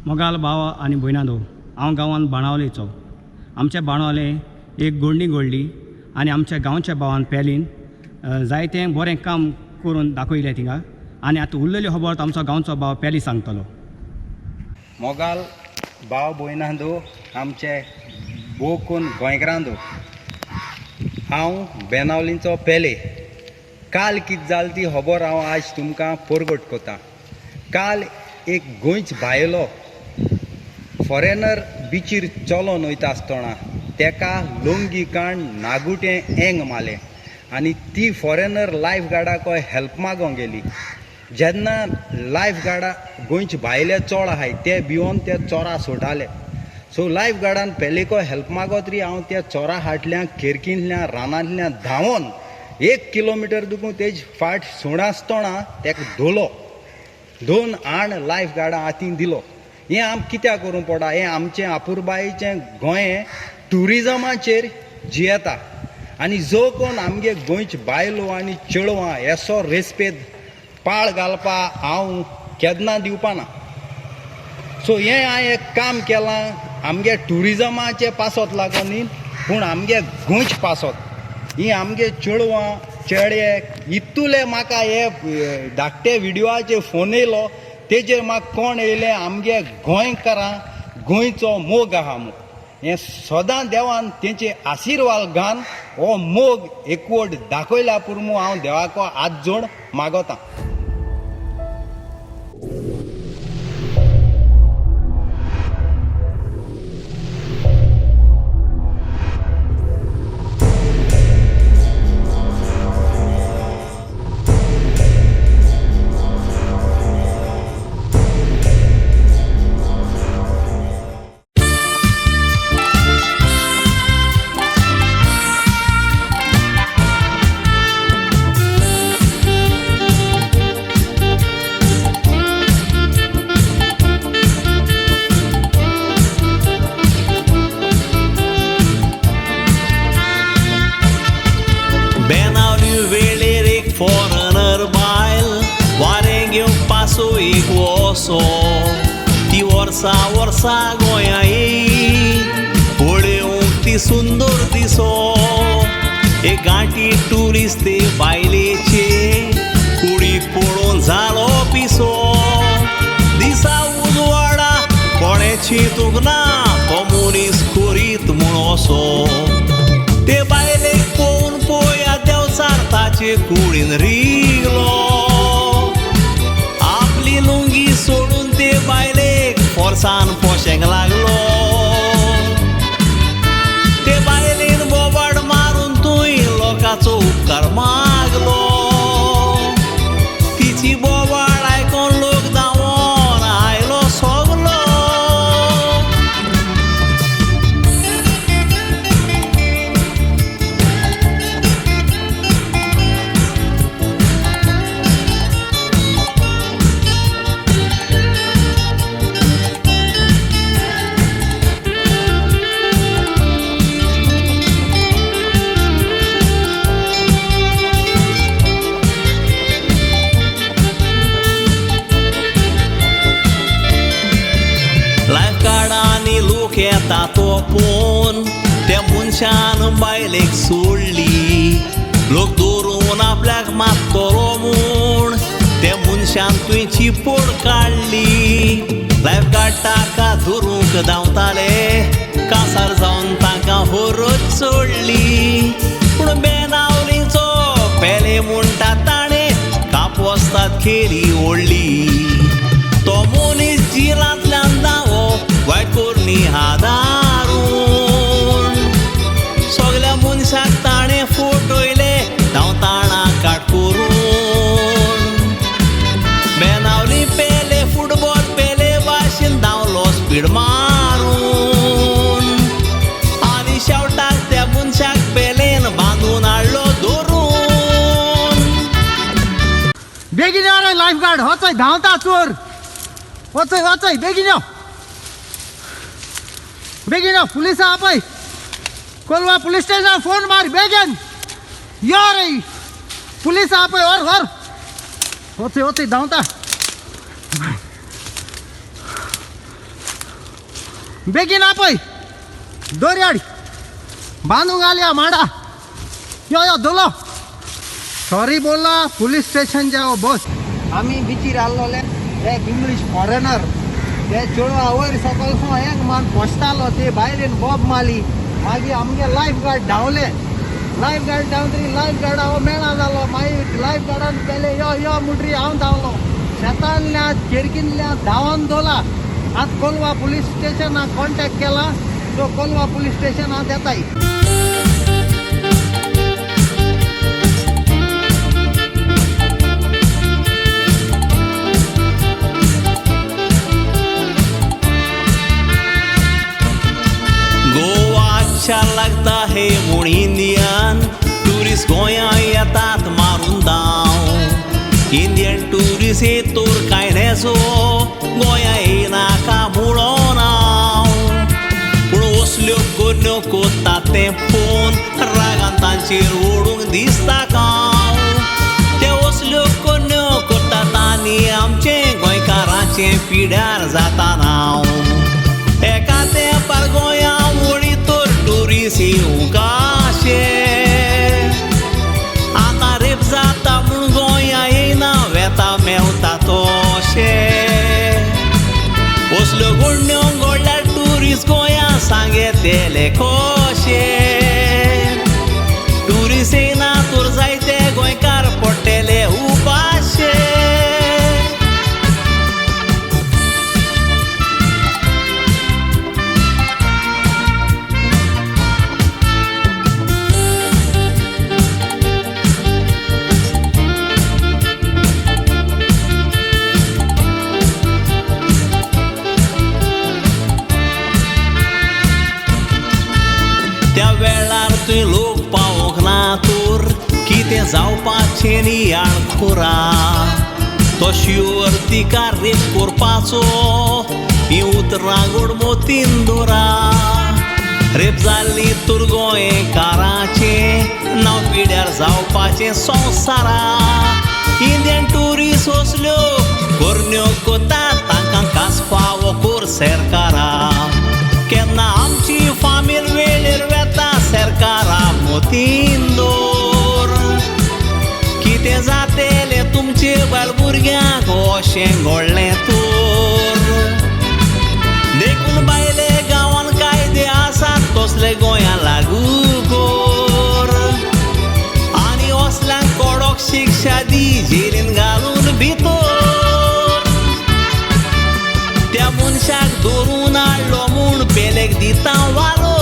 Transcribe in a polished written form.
मोगाल भाव आनी भयणांनो, हांव गांवांत बाणावलेचो. आमच्या बाणावले एक गोडणी घडली आनी आमच्या गांवच्या भावान पेलीन जायतें बरें काम करून दाखयलें थिंगा. आनी आतां उरलेली खबर आमचो गांवचो भाव पेली सांगतलो. मोगाल भाव भयणांनो, आमचे बोकून गोंयकारांनो, हांव बेनावलींचो पेले. काल कितें जालें ती खबर हांव आज तुमकां परगट करता. काल एक गोंयच भायलो फॉरेनर बिचीर चलोन वयता आसतना तेका लोंगी काण नागुटें एंग मारलें आनी ती फॉरेनर लायफ गार्डाक हेल्प मागोंक गेली. जेन्ना लायफ गार्डा गोंयचे भायले चोड आहाय ते भिवन ते चोरा सोडटाले. सो लायफ गार्डान पेलेको हेल्प मागत री हांव त्या चोरा हाटल्यान केरकींतल्यान रानांतल्यान धांवोन 1 किलोमिटर दुखून तेज फाट सोडासतना तेका धोलो, 2 आण लायफ गार्डा हातीन दिलो. हें आम कित्याक करूंक पडा? हें आमचें आपुरबायेचें गोंय ट्युरिजमाचेर जियेता आनी जो कोण आमगे गोंयचे बायलो आनी चेडवां येसो रेस्पेद पाळ घालपा हांव केन्ना दिवपाना. सो हें हांवें एक काम केलां आमगे ट्युरिजमाचे पासत लागून न्ही, पूण आमगे गोंयचे पासत. ही आमगे चेडवां चेडे इतुले म्हाका हे धाकटे विडियोचे फोन येयलो तेजेर म्हाका कोण येयलें आमगे गोंयकारां गोंयचो मोग आहा म्हूण. हें सदां देवान तेंचे आशिर्वाद घान हो मोग एकवट दाखयल्या पुरमू हांव देवाको हात जोड मागोता. बेनावली वेळेर एक फॉरेनर बायल वारें घेवंक पासो एक वसो, ती वर्सा वर्सा गोंया येई पळोवंक ती सुंदर दिसो. एक गांठी ट्युरिस्ट ते बायलेचे कुडीक पळोवन जालो पिसो. दिसा उजवाडा कोणें चिंतूंक ना तो मनीस करीत म्हूण असो. ते बायलेक पळोवन पळया देंवचार ताचे कुडीन रिगलो. आपली लुंगी सोडून ते बायलेक फोर्सान पोशेंक लागलो. ते बायलेन बोबाड मारून तुय लोकांचो उपकार मागलो. तिची बोबाड आयकोन लोक धांवोन आयलो सगलो. लोक येता तो पळोवन त्या मनशान बायलेक सोडली. लोक दवरून आपल्याक मारतलो म्हूण त्या मनशान तुंयची पोड काडली. लायफ गार्ड ताका धरूंक धांवताले, कासार जावन तांकां होरत चडली. पूण बेनावलीचो पेले म्हणटा ताणें कापोस्ताद केली ओडली. तो मनीस जिलांतल्यान धांवो वायट कोरणी आदारून सगल्या मनशाक ताणें फटयले धांवताणा काट करून. बेनावली पेले फुटबॉल पेले भाशेन धांवलो स्पीड मारून आनी शेवटाक त्या मनशाक पेलेन बांदून हाडलो धरून. बेगीन यो रे लायफ गार्ड, वचय धांवता चोर, वचय वचय बेगीन यो, बेगीन यो, पुलिसां आपय, कोलवा पुलीस स्टेशन फोन मार बेगीन यो रे, पुलिसां आपय, व्हर व्हर, वचय वचय धांवता. बेगीन आपय दोरयाड बांदूंक आल्या माडा. यो यो धोलो. सॉरी बोला, पुलीस स्टेशन जाओ बस. आमी बिचीर आसलोले एक इंग्लीश फॉरेनर ते चेडवा वयर सकलसो एक मान पोसतालो. ते बायलेन बोब मारली. मागीर आमगे लायफ गार्ड धांवले. लायफ गार्ड धांवतरी लायफ गार्ड हांव मेळा जालो. मागीर लायफ गार्डान पेले यो यो मुटरी हांव धांवलो. शेतांतल्या चेरकींतल्या धांवन दवला. आतां कोलवा पुलीस स्टेशनाक कॉन्टेक्ट केला. सो कोलवा पुलीस स्टेशनात येताय. गोवा अच्छा लागता हे म्हूण इंडियन ट्युरिस्ट गोंया येतात मारून दाव. इंडियन ट्युरिस्ट येतोर कांय न्हेसो गोंया येनाका म्हणून हांव. पूण असल्यो करण्यो कोत्ता तें पळोवन रागान तांचेर ओडूंक दिसता कांव. ते असल्यो करण्यो करतात आनी आमचें गोंयकारांचें पिड्यार जाता नांव. एका तेंपार गोंया वळी तर ट्युरिस्ट येवंक आशे. आतां रेप जाता म्हूण गोंया येयना वेता मेवता तशे. असल्यो घडण्यो घडल्यार ट्युरिस्ट गोंया सांगेतले कशे. ट्युरिस्ट येयना तर जायते गोंयकार पडटले उपाशे. त्या वेळार तुवें लोक पावोंक ना तर कितें जावपाचें नियाळ खोरा. तो शिवर तिका रेप करपाचो हीं उतरां गोड मोतीन दोरा. रेप जाल्ली तर गोंयकाराचें नांव पिड्यार जावपाचें संवसारा. इंडियन ट्युरिस्ट असल्यो करण्यो कोतात तांकां कास फावो कोर सरकारा. केन्ना आमची फामील वेळेर वेता सरकारा मोतीन दोर. कितें जातेलें तुमचे बायल भुरग्यांक अशें घडलें तर. देखून बायले गांवान कायदे आसात तसले गोंया लागू कर. आनी असल्यांक कडक शिक्षा दी जेलीन घालून भितर. त्या मनशाक धरून हाडलो म्हूण पेलेक दिता वालोर.